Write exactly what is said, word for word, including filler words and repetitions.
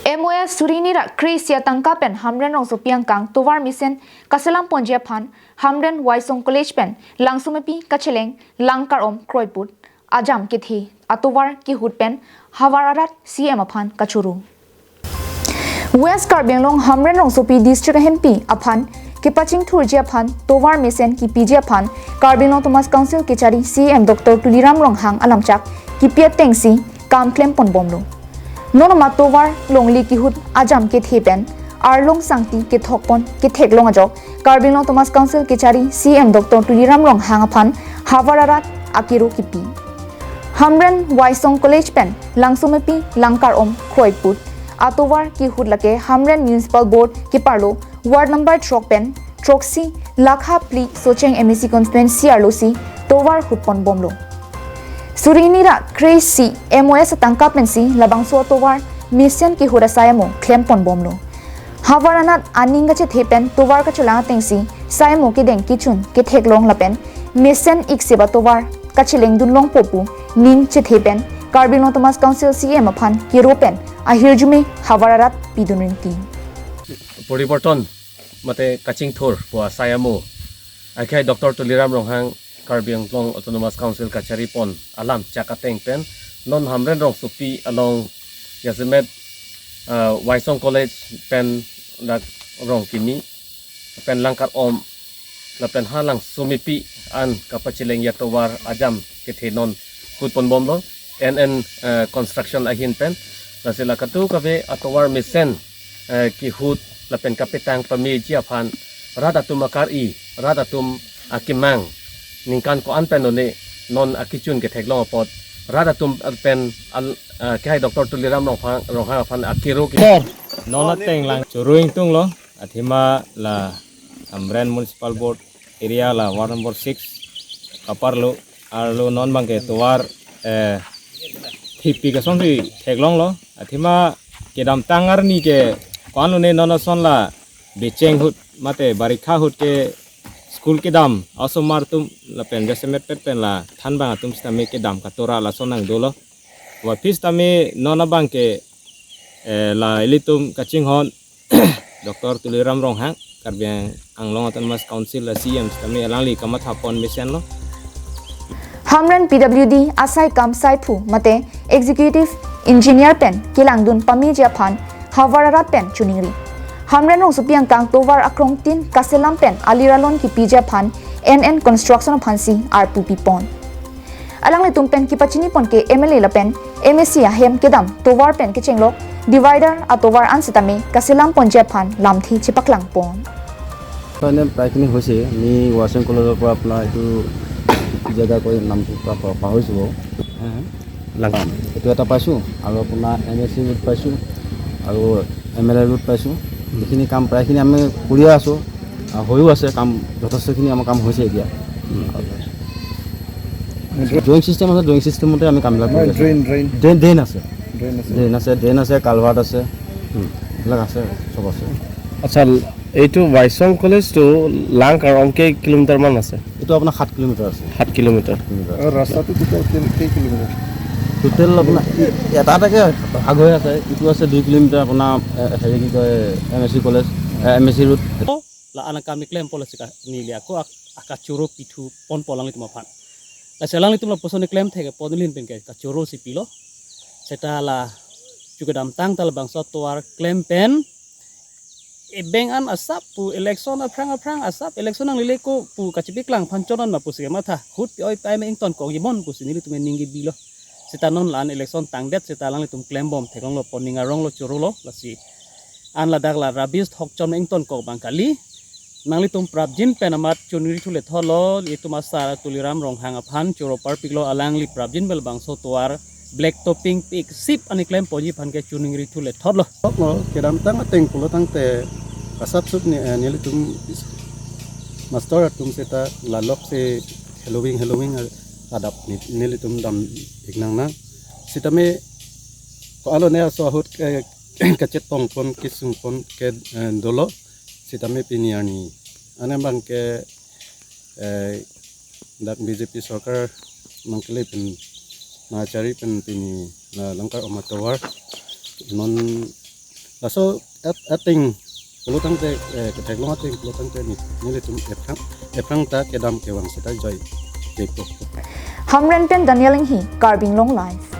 M O S suri hini ra kre-isi atangka pen Hamren Rongsopi angkang tovar mesen kaselam ponji aphan Hamren Waisong College pen Langsomepi kacheleng Langkar-om Kroiput ajam kethe atovar kehut pen havar arat C M aphan kachoro. West Karbi Anglong Hamren Rongsopi District ahempi aphan kepachingthurji aphan tovar mesen kipiji aphan Karbi Anglong Autonomous Council kechari C M Doctor Tuliram Ronghang alamchak kipi atengsi kam klem ponbomlo. Non amat tovar longle kehut ajam kethe pen arlong sangti kethok pon ketheklong ajok Karbi Anglong Autonomous Council kechari C M Doctor Tuliram Ronghang aphan havar arat akero kipi. Hamren Waisong College pen Langsomepi Langkar-om Kroiput atovar kehut lake Hamren Municipal Board keparlo ward number throk pen throksi lakha phli Socheng M A C constituency arlosi tovar hut ponbomlo. Suri hini ra kre-isi M O S atangka pensi labangso atovar mesen kehut asai amo klem ponbomlo. Havar anat aning kachethe pen tovar kachelang atengsi sai amo kedeng kechun ketheklong lapen mesen iksip atovar kacheleng dunlongpo pu ning chethe pen Karbi Anglong Autonomous Council C M aphan kero pen ahirjume havar arat pidun rinti. Poriborton mate kachingthur pu asai amo akhai Doctor Tuliram Ronghang Karbi Anglong Autonomous Council kachari pon alamchak ateng pen non Hamren Rongsopi along jasemet, ah, Waisong College pen dak Rongkimi pen Langkar-om lapen ha Langsomepi an kapachelengji atovar ajam kethe non hut ponbomlo N N, eh, construction ahin pen. Lasi la kadokave atovar mesen, eh, kehut lapen kapetang pameji aphan rat atum akar-i, rat atum akemang ningkan ko-an pen lone non akechun ketheklong apot rat atum pen al, eh, kehai Doctor Tuliram Ronghang, Ronghang aphan akero ke. Tor. Non ateng lang choro ingtunglo. Athema la Hamren Municipal Board area la ward number six kaparlo arlo non abangke tovar, eh, thipi kasonsi theklonglo. Athema kedamtang arni ke ko-an lone non ason la becheng ahut mate barikha ahut ke school kedam asomar atum lapen jasemet pet pen la thanbang atum sitame kedam katora lason nangdolo. Wa phis tame non abangke, eh, la ilitum kachinghon Doctor Tuliram Ronghang, Karbi Anglong Autonomous Council a C M sitame alangli kamatha pon mesenlo. Hamren P W D asai kam saiphu mate Executive Engineer pen kelangdun pameji aphan havar arat pen choningri. Hamren Rongsopi angkang tovar akrongtin kaselam pen alir alon kipiji aphan N N Construction aphansi arpu pipon. Alanglitum pen kipachini pon ke M L A lapen M A C ahem kedam tovar pen kechenglok divider atovar an sitame kaselam ponji aphan lamthe chepaklang pon. মানে প্ৰায়খিনি হৈছে। আমি ৱাশ্বিং কলেজৰ পৰা আপোনাৰ এইটো কি জেগা কয় নামটো পা-, পা-, পাহৰিছোঁ বাৰু। হে, হে। লাং- এইটো এটা পাইছোঁ আৰু আপোনাৰ এম এ চি ৰোড পাইছোঁ আৰু এম এল এ ৰোড পাইছোঁ। এইখিনি কাম প্ৰায়খিনি আমি কৰিয়ে আছোঁ। আ, হৈও আছে কাম, যথেষ্টখিনি আমাৰ কাম হৈছে এতিয়া। ড্ৰেইন চিষ্টেম আছে, ড্ৰেইন চিষ্টেমতে আমি কামবিলাক কৰি আছোঁ। Drain, drain. ড্ৰেইন, ড্ৰেইন আছে। ড্ৰেইন আছে। ড্ৰেইন আছে, ড্ৰেইন আছে, কালভাৰ্ট আছে। এইবিলাক আছে, চব আছে। আচ্ছা, এইটো ৱাইচং কলেজটো লাংকাৰং কেই কিলোমিটাৰমান আছে? এইটো আপোনাৰ সাত কিলোমিটাৰ আছে। সাত কিলোমিটাৰ। সাত কিলোমিটাৰ আছে। আৰু ৰাস্তাটো টোটেল কেই, কেই কিলোমিটাৰ? টোটেল আপোনাৰ ই-, এটা এটাকে ভাগ হৈ আছে। ইটো আছে দুই কিলোমিটাৰ আপোনাৰ, এ, হেৰি কি কয়, এম এ চি কলেজ, এ, M A C road. La anakam keklem polo si ka neli ako ak-, akachoro pithu ponpo alanglitum aphan. Lasi alanglitum lapuson keklem thek pon lin pen ke kachoro si pilo. Seta la chu kedamtang ta labangso atovar klem pen ebeng an asap pu election aphrang aphrang asap election nanglele ko pu kachepaklang aphan chonon ma pusi kematha. Hut pi oi pai me ingtonkok jimon pusi nelitum ningje bilo. Seta non la-an election tangdet seta alanglitum klembom theklonglo pon ning aronglo chorolo lasi. An ladak la rubbish thokchom ingtonkok abang kali. Nanglitum prapjin pen amat choningri thule thotlo, itum asar Tuliram Ronghang aphan choro parpiklo alangli prapjin pen labangso atovar black topping pi iksip an keklem ponji aphan ke choningri thule thotlo. Thoklo, kedamtang ateng pulo tangte asap sup ni, eh, nelitum is-, master atum seta lalok se heloving, heloving adap ni, nelitum dam ik nangnang. Sitame ko-an lone aso ahut ke, kachetong pon kesung pon ke, eh, dolo. Sitame pini arni. Ane abang ke, eh, dak B J P sorkar nangkele pen nangchari pen pini la Langkar-om atovar non Laso at ating pulo tangte, eh, ketheklong ating pulo tangte ni nelitum ephrang ephrang ta kedam kevang seta joi kepo. Hamren pen Daniel Inghi, Karbi Anglong Live.